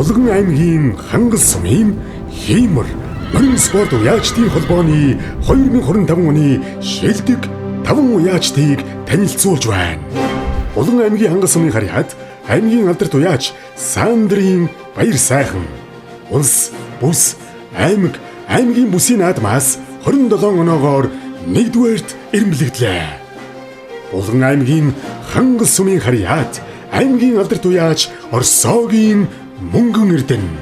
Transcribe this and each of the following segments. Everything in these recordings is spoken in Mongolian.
Булган аймгийн Хангал сумын Хиймор морин спорт уяачдын холбооны 2025 оны шилдэг 5 уяачдыг танилцуулж байна. Булган аймгийн Хангал сумын харьяат аймгийн алдарт уяач Сандрын Баяр сайхан. Улс, бүс, аймаг, аймгийн бүсийн наадмаас 27 оноогоор нэгдүгээрт эрэмблэгдлээ. Булган аймгийн Хангал сумын харьяат аймгийн алдарт уяач Орсоогийн Мөнгөн Эрдэнэ.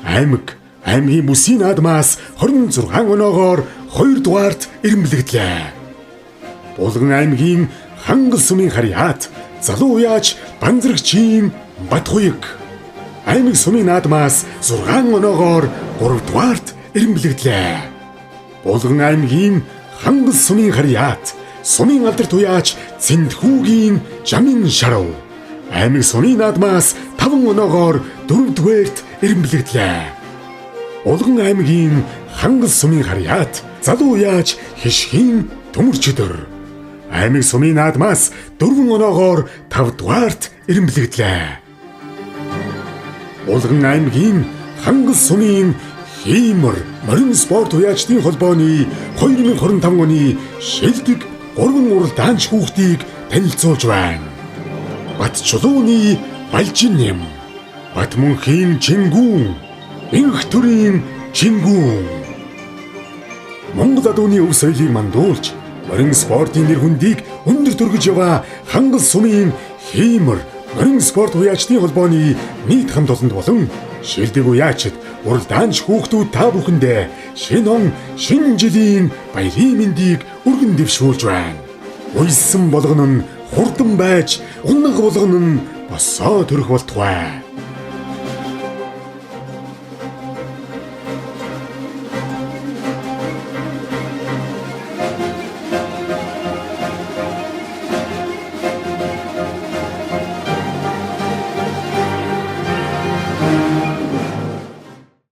Аймаг, аймгийн бүсийн наадмаас 26 оноогоор 2 дугаарт эрэмблэгдлээ. Булган аймгийн Хангал сумын харьяат залуу уяач Банзрагчийн Батхуйг. Аймаг сумын наадмаас 6 оноогоор 3 дугаарт эрэмблэгдлээ. Булган аймгийн Хангал сумын харьяат сумын алдарт уяач Цэндхүүгийн Жамин Шарав. Аймаг сумын наадмаас 5 оноогоор 4 дугаарт эрэмблэгдлээ. Булган аймгийн Хангал сумын харьяат залуу уяач Хишгийн Төмөрчөдөр. Аймаг сумын наадмаас 4 оноогоор 5 дугаарт эрэмблэгдлээ. Булган аймгийн Хангал сумын Хиймор морин спорт уяачдын холбооны 2025 оны шилдэг 3 уралдаанч хүүхдийг танилцуулж байна. Батчулууны Балжин нэм, Батмөнхийн Чингүүн, Инх төрийн Чингүүн. Монгол адууны өв соёлыг мандуулж, морин спортын нэр хүндийг өндөр түгэж яваа Хангал сумын Хиймор морин спорт уяачдын холбооны нийт хамт олонд болон шилдэг уяачид уралдаанч хүүхдүүд та бүхэндээ шинэ он, шинэ жилийн баярын мэндийг өргөн дэвшүүлж байна. Уйсан болгоно нь хурдан байж, унаг болгоно нь босоо төрөх болтугай.